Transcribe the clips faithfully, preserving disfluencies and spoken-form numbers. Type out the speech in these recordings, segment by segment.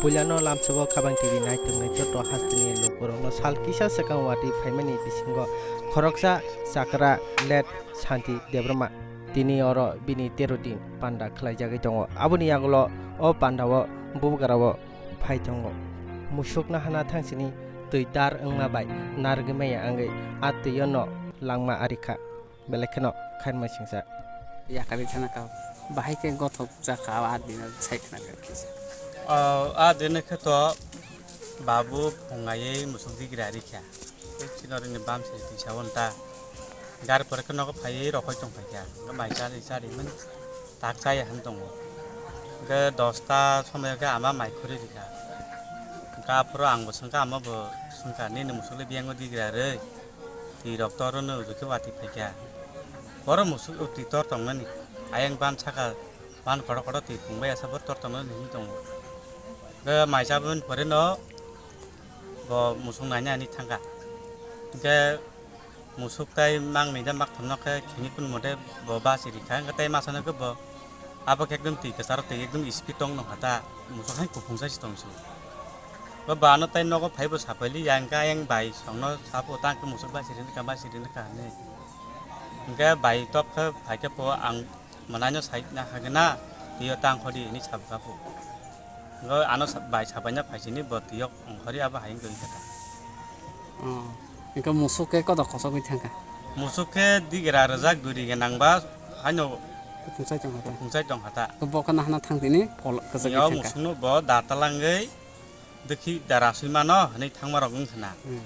Puilano lamsao Khabang T V naitongnai joto hasteni lukurokno sal kisa swkang watwi phaimani bisingo khoroksa chakra let Santi Debbarma tini oro bini tero din panda khlaijagwi tongo. Aboni yagulo o pandao bubagrao phai tongo. Musukno hana thangsini twi dar wngma bai narwgwi maya wngwi a twio no langma ari kha. Belai kheno khairma singsa. Yakari thana ka bahai khe gothok jakha a dino sai khna kha kisa. O, a dino khe to babu phungai musuk digra ri kha. Chino rini bam se tisa won ta. Gar pore khe nogo phai rokoi tong phai kha. Ga mai chari chari man tak chaya han tongo. Ga dosta somoi ga ama mai khuri ri kha. Ga phoro ang bo sung kha, ama bo sung kha, nini musuk le biyang o digra ri. Twi rok tor rwno rwkhe watwi phaikha. Borok musuk twi tor tongmani. Ayang ban saka ban kotor kotor twi phungbaiya sa bo tor tongmani hinwi tongo. Hwnkhe mai chabwmani pore no bo musuk naina hinwi thangkha. Hwnkhe musuk tai mangni da makthomno khe khini kun mote bo basi rikha. Hwnkhe tai masano khe bo abo khe ekdom twi kwcharo twi ekdom speed tong nokha ta. Musuk hai kuphung sai se tong se. Bo bano tai nogo phaibo sapaili ya, hwnkhe ayang bai songno sapo, "Tang khe musuk bai siri nukha, bai siri nukha," hinwi. Hwnkhe bai tok khe phaikhe po, "Ang mwnaino sai na hagena, twiyo tang khodi," hinwi sabkha po. Hwnkhe ano sa-, bai sapaina phaisini bo twiyok ongkhorwi abo hai wngwi kha. Oh, hwnkhe musuk khe kodo kosogwi thangkha? Musuk khe digira rwjak duri gwnangba haino kuphung sai tongkha ta? Kuphung sai tongkha ta. Bo khe nahana thang tini pol-, kwchagwi thangkha? Yo musukno bo da talangwi Dekhi da rasui mano hinwi thangma rok wng khna. Hmm.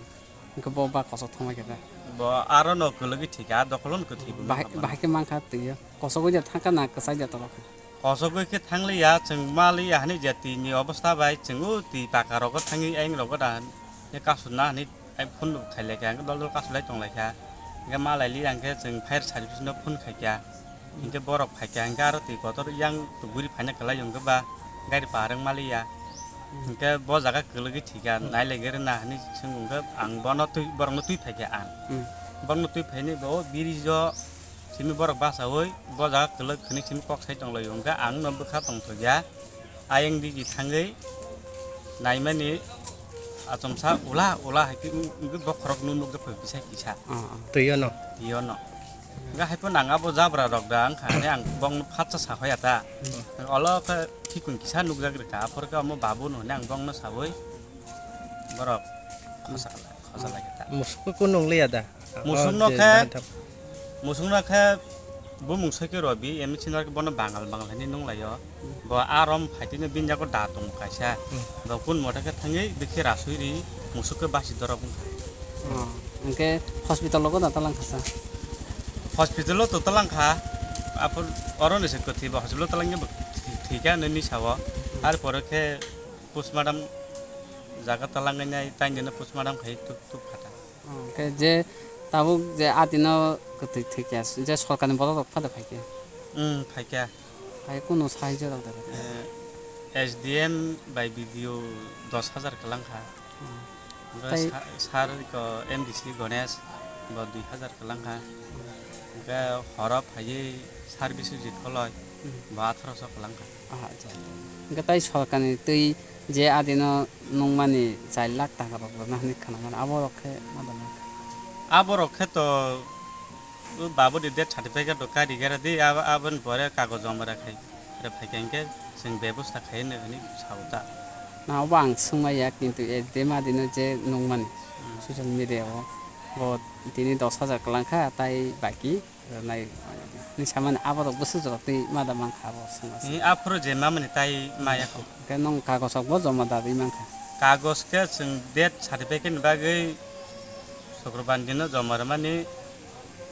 Hwnkhe bo ba kosok thangbai khe da? Bo aro no kwlwgwi thika, dokholo no kwthwi bo bahai, mankha mano. Bahai khe mankha twiyo. Kosogwi da thangkha na kwchai da tongkha? Kosogwi khe thangliya, chwng maliya hinwi je twi ni obostha bai chwng o twi paka rogo thangwi ayang rogo da hinwi kasuna hinwi phone bo khailai kha, hwnkhe dol dol kasulai tonglaikha. Hwnkhe malaili hwnkhe chwng fire service no phone khaikha. Hinkhe borok phaikha, hinkhe aro twi kotor yang tuburi phaina kwlai, hinkhe ba gari parwng maliya. Hinkhe bo jaga kwlwgwi thwikha, nailaigwi rwna hinwi swng, hinkhe ang bono twi, borokno twi phaikha ang. Hmm. Borokno twi phainwi bo o bridge o simi borok bachaui bo jaga kwlwk hinwi simi kok sai tonglaio, hinkhe ang no bwkha tongthokya. Ayang digi thangwi naimani achomsa ula ula hai khe wng-, wngwi bokhorok nuk nukjak phai kisa kisa. Ah, ah. Twiyono? Twiyono. Hwnkhe hai phano ang abo jabra rok da wngkha hwnwi ang bongno phatsa sa hoya ta. Hmm. Olo khe thikun kisa nukjak rwkha, aphor khe omo babu no hwnwi ang bongno saui borok khosa kala. Khosa lai khe ta. Musuk khe kunu wng liya da? Musuk no khe, musuk no khe bumung soi khe Robi, emi sino khe bono Bangal, Bangal hinwi nung laio. Bo a rom phaitino bini yago da tongo kaisa. Hmm. Bo kun motha khe thangwi bikhe rasui ri musuk khe basi dorok wngkha. Oh, hwnkhe hospital o da talang kha sa? Hospital o to talang kha. Aphor oro ni se kwthwi bo hospital o talang khe bo thwi kha nini sao. Hmm. Ar pore khe postmortem jaga talang nai tai nini postmortem khai tuk tuk kha ta. Hwnkhe je tabuk je adino kwtwi thwikya, je sorkarni borok rok phada phaikhe? Wng, phaikha. Hai kunu sahajyo rok da? Eh, S D M bai B D O dos hajar kwlang kha. Hmm. Omo tei sa-, sar ko M D C Ganesh bo dui hajar kwlang kha. Hmm. Hwnkhe horo phaiwi sar Biswajit Koloi, hmm, bo atharoso kwlang kha. Aha, acha. Hwnkhe tei sorkarni twi je adino nungmani char lakh taka rok rwna hinwi khwnamani, abo rok khe ma da mankha? Abo rok khe to o babuni death certificate rok kari gara di, abo, aboni pore kagoz joma rwkhai, rwphaikha hinkhe chwng bebosta khai hwnwi, hwnwi sao ta. Na, obo ang swngmaya, kintu S D M adino je nungmani, hmm, social media o, bo tini dos hajar kwlang kha, tai baki rwnai hinwi samani aborok bwswk jorok twi ma da mankha abo swngma se. Ni aphuru je mamani tai maya kho. Hwnkhe nwng kagos rok bo joma da rwi mankha? Kagos khe chwng death certificate ni bagwi Sukrobani dino joma rwmani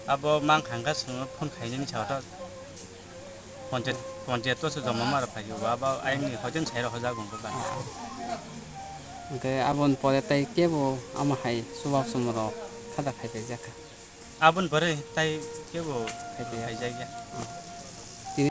abo mankha hwnkhe chwng phone khainani sa hota ponchayat, ponchayat o se joma ma rwphai o abo ayang ni hoiten sai rok hojak wngkha ba. Hwnkhe aboni pore tai kebo amo hai chubak chumrok khada khai phaijak kha. Aboni pore tai kebo khaijak ya.